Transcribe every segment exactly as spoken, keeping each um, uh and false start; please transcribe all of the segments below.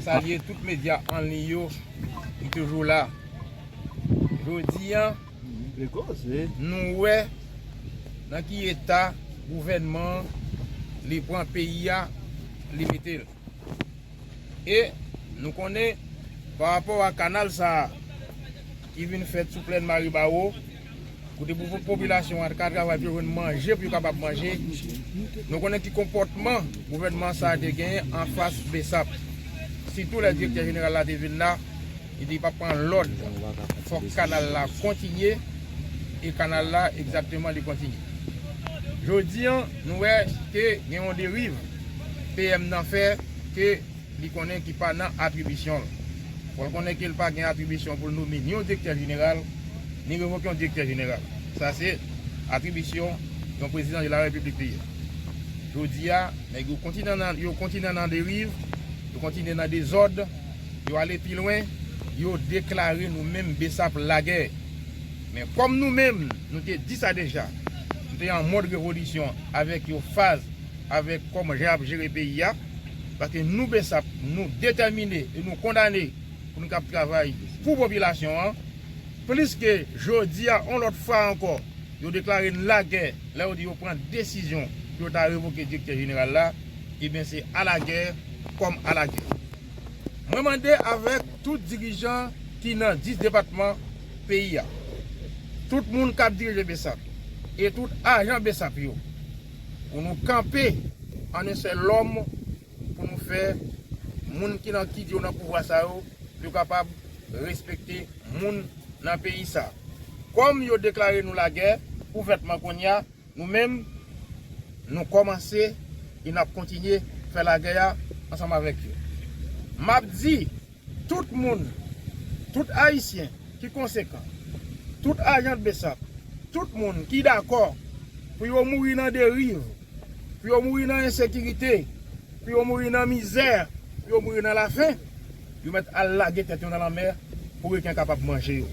Salye tout medya an liy yo ki toujou la. Jodi a, nou wè nan ki eta gouvènman an li pran peyi a, li mete l. E nou konnen, pa rapò a kanal sa a ki vin fèt sou plèn Maribawo, kote pou popilasyon an ka travay pou yo jwenn manje, pou yo kapab manje, nou konnen ki konpòtman gouvènman sa a te genyen anfas Besap. Sitou lè direktè jeneral la te vin la, li di li p ap pran lòd. Fòk kanal la kontinye, e kanal la egzakteman li kontinye. Jodi a, nou wè ke gen yon deriv P M nan fè ke li konnen ki pa nan atribisyon l. Fò l konnen ke l pa gen atribisyon pou l nome ni yon direktè jeneral, ni revoke yon direktè jeneral. Sa se atribisyon yon prezidan de la repiblik li ye. Jodi a, nèg yo kontinye nan, yo kontinye nan deriv, yo kontinye nan dezòd, yo ale pi lwen, yo deklare nou menm Besap lagè. Men kòm nou menm, nou te di sa deja, nou te an mòd revolisyon avèk yon faz, avèk kòman jan y ap jere peyi a, paske nou Besap, nou detèmine e nou kondane pou nou kab travay pou popilasyon an, pliske jodi a, yon lòt fwa ankò, yo deklare n lagè, lè yo di yo pran desizyon pou yo ta revoke direktè jeneral la, ebyen se alagè kòm alagè. Mwen mande avèk tout dirijan ki nan dis depatman peyi a, tout moun k ap dirije Besap, e tout ajan Besap yo, pou nou kanpe an en sèl lòm, pou nou fè moun ki nan, ki yo nan pouvwa sa yo, yo kapab respekte moun nan peyi sa. Kòm yo deklare nou lagè, ouvètman kounye a, nou menm, nou kòmanse e n ap kontinye fè lagè a ansanm avèk yo. M ap di tout moun, tout Ayisyen ki konsekan, tout ajan Besap, tout moun ki dakò pou yo mouri nan deriv, pou yo mouri nan ensekirite, pou yo mouri nan mizè, pou yo mouri nan lafen, yo mèt al lage tèt yo nan lanmè pou reken kapab manje yo.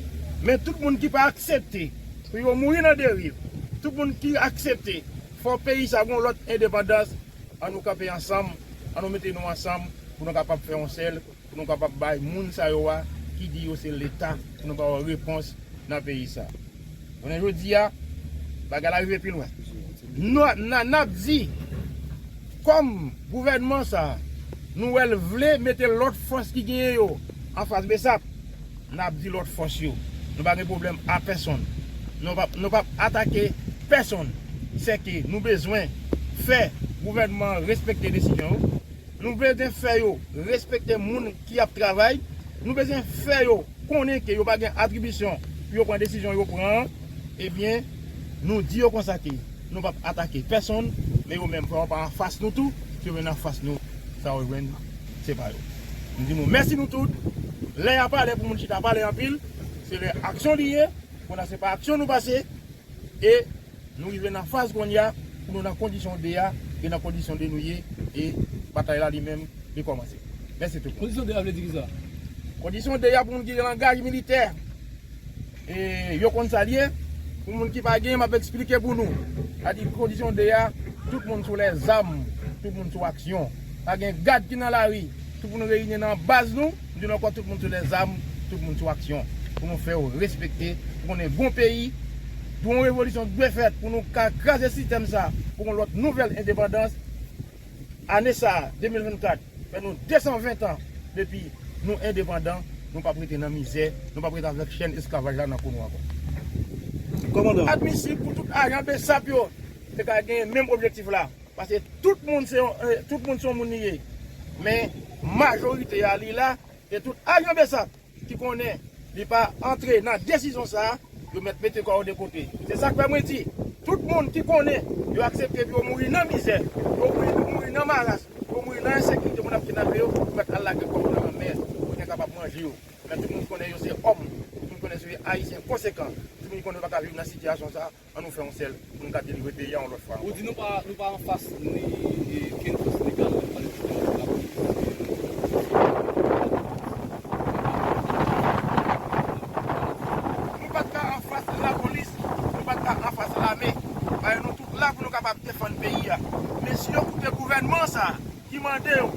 Men tout moun ki pa aksepte pou yo mouri nan deriv, tout moun ki aksepte fò peyi sa gon lòt endepandans, an nou kanpe ansanm, an nou mete nou ansanm pou nou kapab fè yon sèl, pou nou kapab bay moun sa yo a ki di yo se Leta, pou nou ba yo repons nan peyi sa. Konnen jodi a, bagay la rive pi lwen. Nou, n a, n ap di, kòm gouvènman sa, nou wè l vle mete lòt fòs ki genyen yo anfas Besap, n ap di lòt fòs yo, nou pa gen pwoblèm a pèsonn. Nou p ap, nou p ap atake pèsonn. Sèke nou bezwen fè gouvènman an respekte desizyon yo. Nou bezwen fè yo respekte moun ki ap travay. Nou bezwen fè yo konnen ke yo pa gen atribisyon pou yo pran desizyon yo pran an. Ebyen, nou di yo konsa ke nou p ap atake pèsonn, men yo menm, fò yo pa anfas nou tou, si yo vin anfas nou, sa yo jwenn, se pa yo. Nou di nou mèsi nou tout. Lè y a pale pou moun chita pale anpil, se lè aksyon li ye, kounye a se pa aksyon nou pase, e nou rive nan faz kounye a pou nou nan kondisyon de a, e nan kondisyon de nou ye, e batay la li menm, li kòmanse. Mèsi tout moun. Kondisyon de a vle di kisa? Kondisyon de a pou moun ki gen langaj militè, e yo konn sa l ye. Pou moun ki pa gen, m ap eksplike pou nou. Sa di kondisyon de a, tout moun sou lèzam, tout moun sou aksyon. Pa gen gad ki nan lari, tout moun reyini nan baz nou, m di nou ankò, tout moun sou lèzam, tout moun sou aksyon. Pou nou fè yo respekte, pou konnen gon peyi, pou yon revolisyon dwe fèt, pou nou ka kraze sistèm sa, pou yon lòt nouvèl endepandans. Ane sa a, de mil vennkat, fè nou de san ven tan depi nou endepandan, nou p ap rete nan mizè, nou p ap rete avèk chèn esklavaj la nan kou nou ankò. Kòmandan. Admisib pou tout ajan Besap yo te ka genyen menm objektif la. Paske tout moun se yon, eh, tout moun se yon moun li ye. Men majorite a li la, e tout ajan Besap ki konnen li pa antre nan desizyon sa a, yo mèt mete kò yo de kote. Se sa k fè mwen di, tout moun ki konnen yo aksepte pou yo mouri nan mizè, yo mouri, yo mouri nan maras, yo mouri nan ensekirite, moun ap kidnape yo, yo mèt al lage kò yo nan lanmè pou yo kapab manje yo. Men tout moun konnen yo se òm, tout moun konnen se Ayisyen konsekan, tout moun konnen yo pa ka viv nan sitiyasyon sa a. An nou fè yon sèl pou nou ka delivre peyi a yon lòt fwa ankò. Ou di nou pa, nou pa anfas ni, e, kenn fòs legal, menm pa ekzanp lapolis, e, nou pa t ka anfas lapolis, nou pa t ka anfas lame. Paske nou tout la pou nou kapab defann peyi a. Men si yo koute gouvènman sa a, ki mande yo